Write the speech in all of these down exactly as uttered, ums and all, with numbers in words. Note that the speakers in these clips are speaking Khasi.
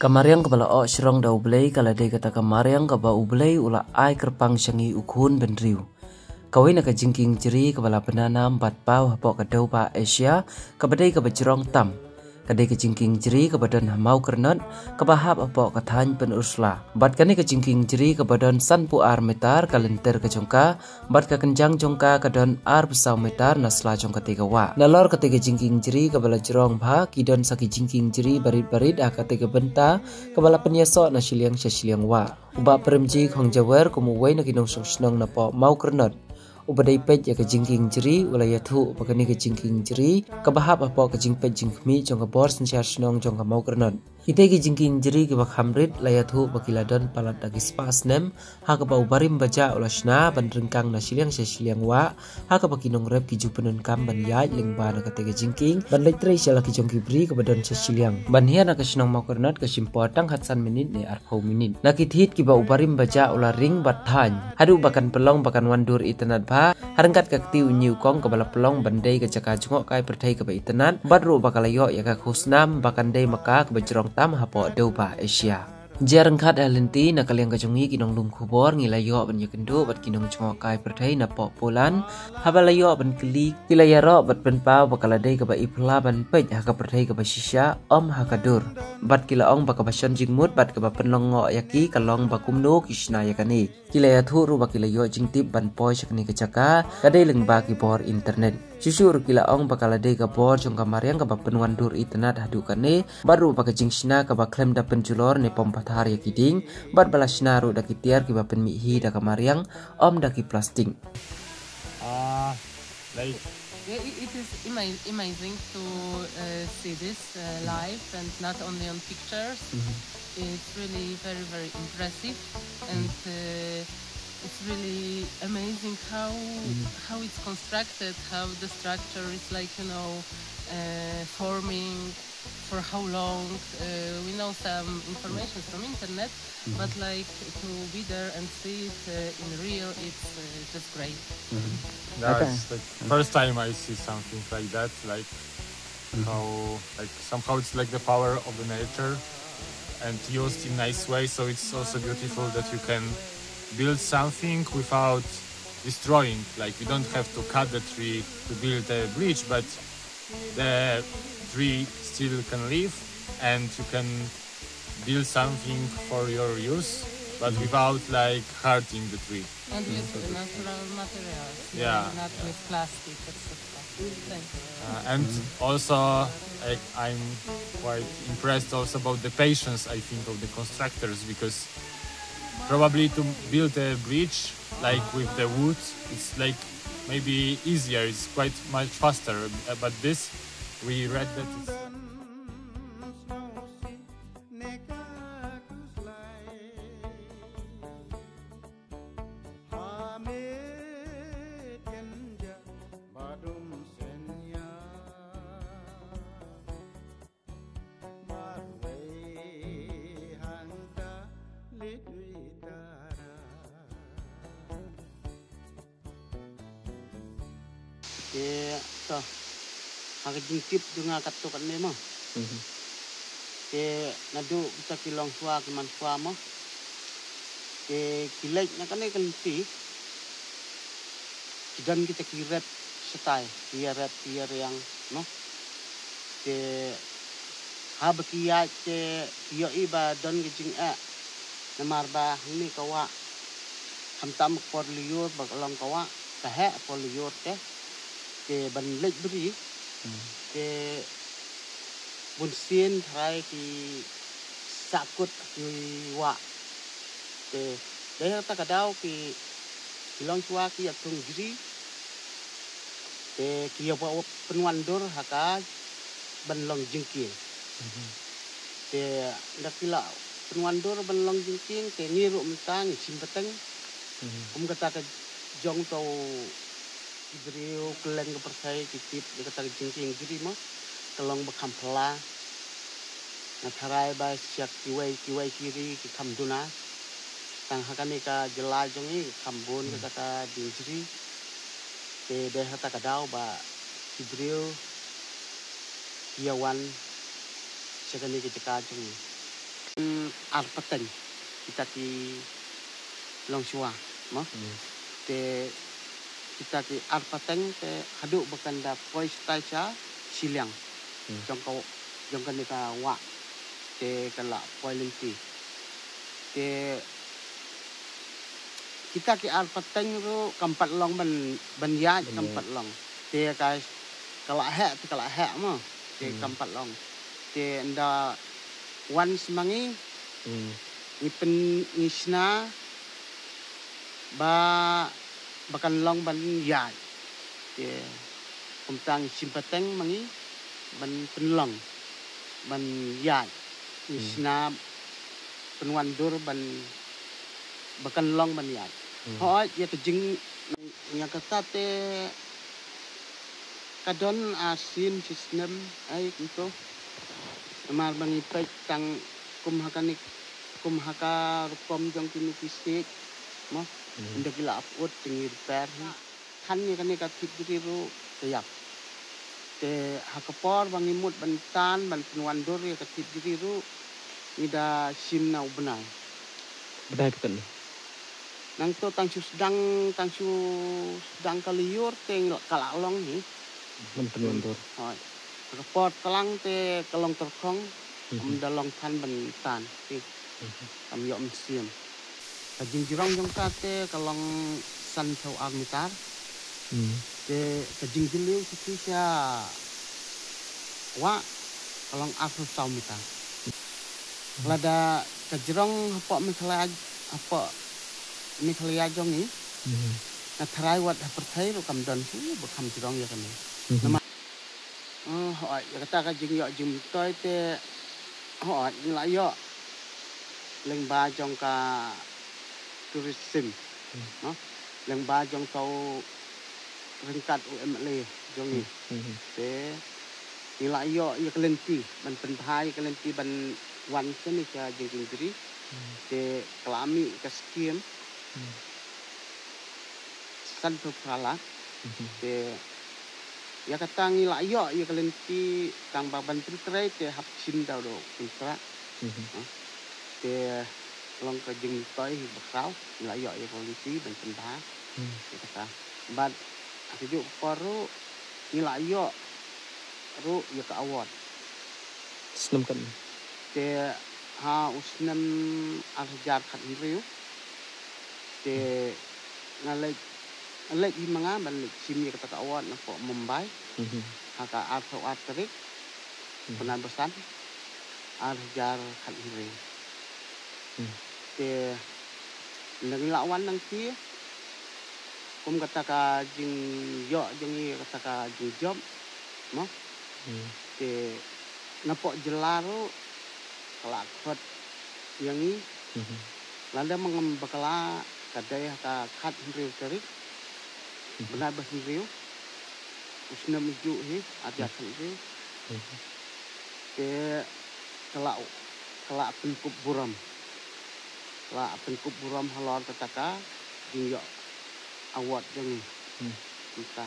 Ka mariang kaba la oh shrong da U Blei ka la dei kata ka mariang kaba U Blei u la ai kyrpang sha ngi u khun bynriew. Kawei na ka jingkieng jri kaba la pynanam bad paw hapoh ka dewbah Asia, kaba dei kaba jrong tam. Ka dei ka jingkieng jri kaba don ha Mawkyrnot, kaba hap hapoh ka thaiñ Pynursla. Bad kane ka jingkieng jri kaba don sanphew ar meter ka lynter ka jong ka, bad ka kynjang jong ka ka don arphew saw meter na sla jong kata ka wah. Nalor kata ka jingkieng jri kaba la jrong bha, ki don sa ki jingkieng jri barit barit ha kata ka bynta, kaba la pynïasoh na shiliang sha shiliang wah. U Bah Premji Khongjawer kum uwei na ki nongshong shnong napoh Mawkyrnot, uba dei peit ïa ka jingkieng jri, u la ïathuh ba kane ka jingkieng jri kaba hap hapoh ka jingpeit jingkhmih jong ka bor synshar shnong jong ka Mawkyrnot. Kita ki jingkieng jri kiba kham rit la ïathuh ba ki la don palat da ki spah snem, ha kaba u barim bajah u la shna ban ryngkang na shiliang sha shiliang wah, ha kaba ki nongrep ki ju pyndonkam ban ïaid lyngba na kata ka jingkieng, ban leit trei sha la ki jong ki bri kaba don sha shiliang. Ban hiar na ka shnong Mawkyrnot ka shim por tang khatsan minit ne arphew minit. Na ki thied kiba u barim bajah u la ring bad thaiñ, haduh ba kan pynlong ba kan wan dur itynnad bha, ha ryngkat ka kti u ñiewkong kaba la pynlong ban dei ka jaka jngohkai pyrthei kaba itynnad, bad ruh ba ka la ïoh ïa ka khusnam ba kan dei ma ka kaba jrong tam hapoh dewbah Asia. Jia ryngkat ha lynti, na ka liang ka jong ngi ki nonglum khubor, ngi la ïoh ban ïakynduh bad ki nongjngohkai pyrthei napoh Poland, haba la ïoh ban kylli, ki la ïaroh bad pynpaw ba ka la dei kaba i phylla ban peit ha ka pyrthei kaba shisha, ym ha ka dur. Bad ki la ong ba kaba shon jingmut bad kaba pynlong ngoh ïa ki ka long ba kumno ki shna ïa kane. Ki la ïathuh ruh ba ki la ïoh jingtip ban poi sha kane ka jaka, ka dei lyngba ki bor internet. Shuh shuh ruh ki la ong ba ka la dei ka bor jong ka mariang kaba pynwan dur itynnad haduh kane, bad ruh ba ka jingshna kaba khlem da pynjulor ne pom pathar ïa ki dieng, bad ba la shna ruh da ki tiar kiba pynmih hi da ka mariang, ym da ki plastik. Ah, like Yeah, it, it is ama- amazing to uh, see this uh, live and not only on pictures. It's really very, very impressive, and uh, it's really amazing how how it's constructed, how the structure is, like, you know, uh, forming, for how long. Uh, we know some information from internet, but, like, to be there and see it uh, in real, it's uh, just great. Yeah, Okay. It's like first time I see something like that, like how, like, somehow it's like the power of the nature and used in nice way. So it's also beautiful that you can build something without destroying. Like, you don't have to cut the tree to build a bridge, but the tree still can live and you can build something for your use, but without, like, hurting the tree. And with natural materials, Yeah. Not with plastic, et cetera. Thank you. Uh, and also, I, I'm quite impressed also about the patience, I think, of the constructors, because probably to build a bridge, like, with the wood, it's, like, maybe easier, it's quite much faster. Uh, but this, we read that it's Te to, ha ka jingtip jong nga katto katne mo. Te naduh kita ki longshuwa ki manshuwa mo, te ki leit na kane ka lynti, ki don kita ki rep shatai, ki ïarep, ki ïariang, no. Te haba ki ïaid te ki ïohi ba don ka jingeh, namar ba hangne ka wah, khamtam ka por lyiur ba ka long ka wah, ka heh ka por lyiur te, te ban leit bri, te bunsien tharai ki sahkut ki wah. Te dei kata ka daw ki, ki longshuwa ki ïa thung jri, te ki ïa pynwandur ha ka ban long jingkieng. Te da ki la pynwandur ban long jingkieng, te ngi ruh mynta ngi shim bteng. Kum kata ka jong to ki briew kylleng ka pyrthei ki tip ïa kata ka jingkieng jri mo, ka long ba kham phylla. Nga tharai ba sha kiwei kiwei ki ri ki kham duna. Tang ha kane ka jylla jong ngi kham bun kata ka dieng jri. Te dei ha kata ka daw ba ki briew ki ïa wan sha kane ka jaka jong ngi. Ar pateng kita ki longshuwa mo. Te kita ki ar pateng te haduh ba kan da poi shatai sha shiliang jong ka, jong kane ka wah. Te ka la poi lynti. Te kita ki ar pateng ruh kam pat long ban, ban ïaid, kam pat long. Te ka, ka la heh, te ka la heh mo. Te kam pat long. Te ynda wan sha ma ngi, ngi pyn, ngi shna ba, ba kan long ban ïaid. Te kumta ngi shim pateng ma ngi ban pynlong, ban ïaid. Ngi shna pynwandur ban, ba kan long ban ïaid. Hooid, ïa ka jing, ïa kata te ka don arsien shisnem ai kumto. Namar ba ngi peit tang kum ha kane, kum ha ka rukom jong kine ki stage mo. Ynda ki la ap ut te ngi repair hi. Than ïa kane ka thitjri ruh ka ïap. Te ha ka por ba ngi mut ban tan ban pynwandur ïa ka thitjri ruh ngi da shim na u bnai. Bnai phi kane? Nangto tang shu sdang, tang shu sdang ka lyiur te ngi la, ka la long hi. Ban pynwandur. Hooid. Ha ka por tlang te ka long tyrkhong. Ym da long than ban tan hi. Kam ïoh mynsiem. Ka jingjrong jong ka te ka long sanphew ar mitar. Te ka jingjylliew sha ki sha wah ka long arphew saw mitar. Lada ka jrong hapoh Meghalaya, hapoh Meghalaya jong ngi, nga tharai wat ha pyrthei ruh kam don shuh ba kham jrong ïa kane. Namar, eh, hooid, ïa kata ka jingïoh jingmyntoi te, hooid, ngi la ïoh lyngba jong ka tourism, no? Lyngba jong ka u ryngkat u M L A jong ngi. Te ngi la ïoh ïa ka lynti ban pynbha ïa ka lynti ban wan shane sha Jingjri. Te ka la mih ka skim sanphew phra lak. Te ïa kata ngi la ïoh ïa ka lynti tang ba ban pyntrei te hap shim da u kontrak. Te long ka jingmyntoi hi bakhraw, ngi la ïoh ïa ka lynti ban pynbha ïa kata. Bad ha kajuh ka por ruh ngi la ïoh ruh ïa ka award. Snem kane? Te ha u snem ar hajar khathynriew. Te nga leit, nga leit hi ma nga ban leit shim ïa kata ka award napoh Mumbai. Ha ka arphew ar tarik bnai ba san, ar hajar khathynriew. Te ynda ngi la wan nangta kum kata ka jingïoh jong ngi, kata ka jingjop mo. Te napoh jylla ruh ka la khot ïa ngi. Lada ma ngam bakla ka dei ha ka khathynriew tarik bnai ba hynriew u snem u juh hi, ar hajar khathynriew. Te ka la, ka la pynkup burom, ka la pynkup burom halor kata ka jingïoh award jong ngi. Kumta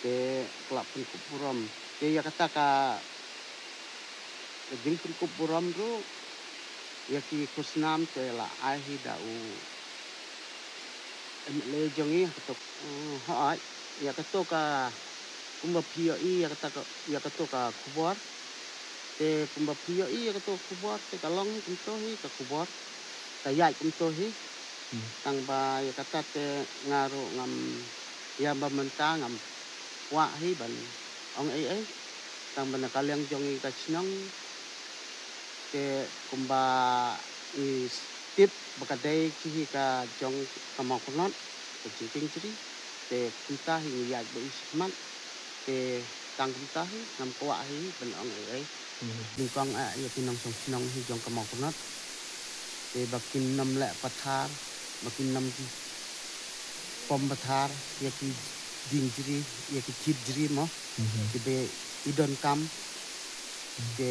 te ka la pynkup burom. Te ïa kata ka, ka jingpynkup burom ruh ïa ki khusnam te la ai hi da u M L A jong ngi ha kato. Hooid, ïa kato ka kumba phi ïohi ïa kata ka, ïa kato ka khubor. Te kumba phi ïohi ïa kato ka khubor te ka long hi kumto hi ka khubor. Ka ïaid kumto hi. Tang ba ïa kata te nga ruh ngam, ïa ba mynta ngam kwah hi ban ong ei ei. Tang ba na ka liang jong ngi ka shnong te kumba ngi tip ba ka dei ki hi ka jong ka Mawkyrnot, ka Jingkieng Jri, te kumta hi ngi ïaid ba i shikmat, te tang kumta hi ngam kwah hi ban ong ei ei. Nyngkong ah ïa ki nongshong shnong hi jong ka Mawkyrnot, te ba kin nym leh pathar, ba kin nym pom pathar ïa ki dieng jri, ïa ki thit jri mo, kiba i donkam. Te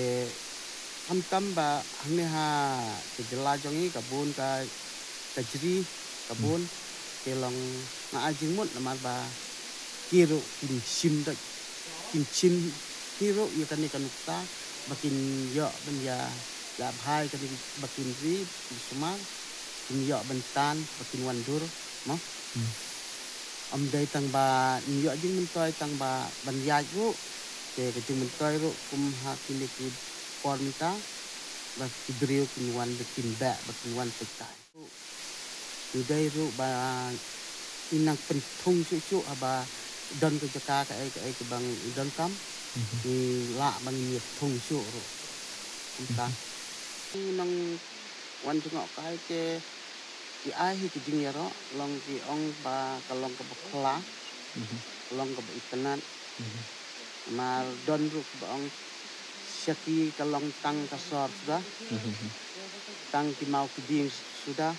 khamtam ba hangne ha ka jylla jong ngi ka bun ka, ka jri ka bun, te long nga ai jingmut namar ba ki ruh kin shim da, kin shim hi ruh ïa kane ka nuksa ba kin ïoh ban ïa La bha ïa kane ba kin ri, kin sumar, kin ïoh ban tan, ba kin wan dur, mo. Hmm. Ym dei tang ba, ym ïoh jingmyntoi tang ba, ban ïaid ruh, te ka jingmyntoi ruh, kum ha kine ki por mynta, ba ki briew kin wan, ba kin beh, ba kin wan peit kai. Ngi dei ruh ba ngi nang pynthung shuh shuh haba don ka jaka kaei kaei kaba ngi donkam. Mhm. Ngi lah ba ngin ïa thung shuh ruh. Kumta. Mhm. Ngi nang wan jngoh kai te ki ai hi ki jingïaroh, long ki ong ba ka long kaba khla, mhm, ka long kaba itynnad. Mhm. Namar don ruh ba ong sha ki ka long tang ka sor suda. Mhm. Tang ki maw ki dieng suda.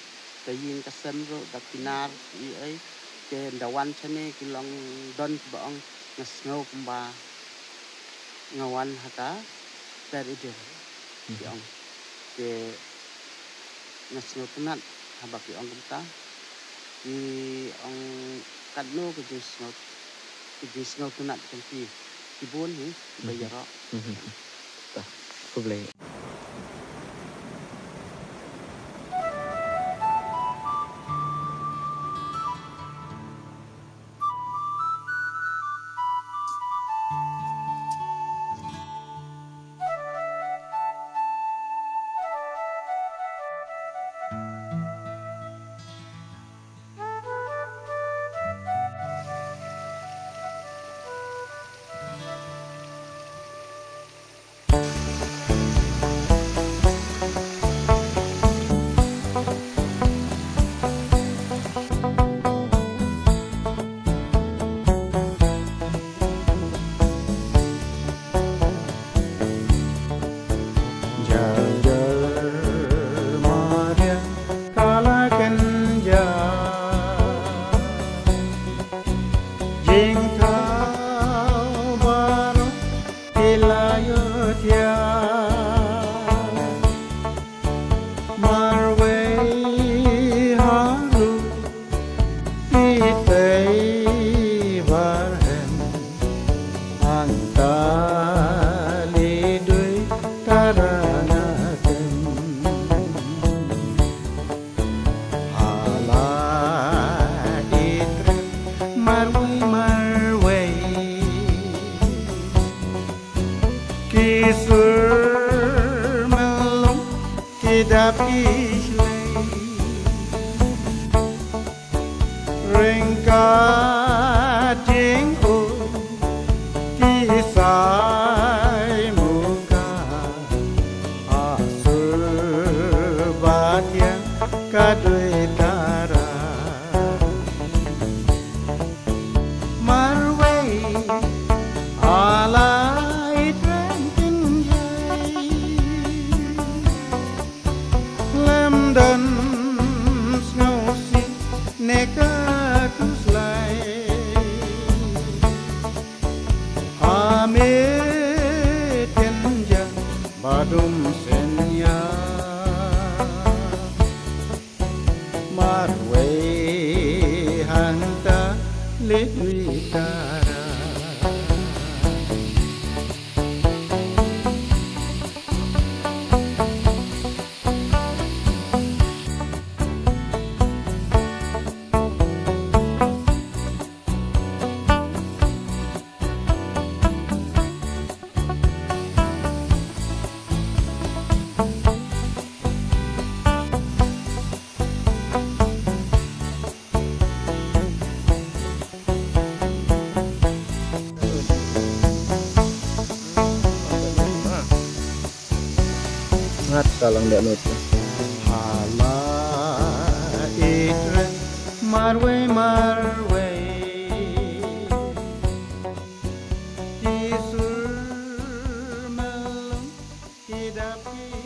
Ka ïing ka sem ruh da ki nar ki ei. Te ynda wan shane ki long don ba ong nga sngew kumba nga wan ha ka Ter Idir. Ki ong. Te nga sngewtynnat haba ki ong kumta. Ki ong katno ka jingsngew, ka jingsngewtynnat jong ki. Ki bun hi, kiba ïaroh. Mhm. Tah, khublei. Jajal Maria ka la kynja jingthaw baroh ki la ïohthiah. Marwei haduh kitei barhem hangta lei dui tara na tem. Hala i trep marwei marwei. Ki sur myllung ki dap ki shlei. Ryngkat jingkut ki sai muka. Ha sur ba thiang ka dui tara. Marwei hala i trep kynjai. Lem don sngewsih ne ka khuslai. Ha miet kynja ba dum synñia. Marwei hangta leit dui tara. Ngat ka lang deh lut. Hala i trep marwei marwei. Ki sur myllung ki dap ki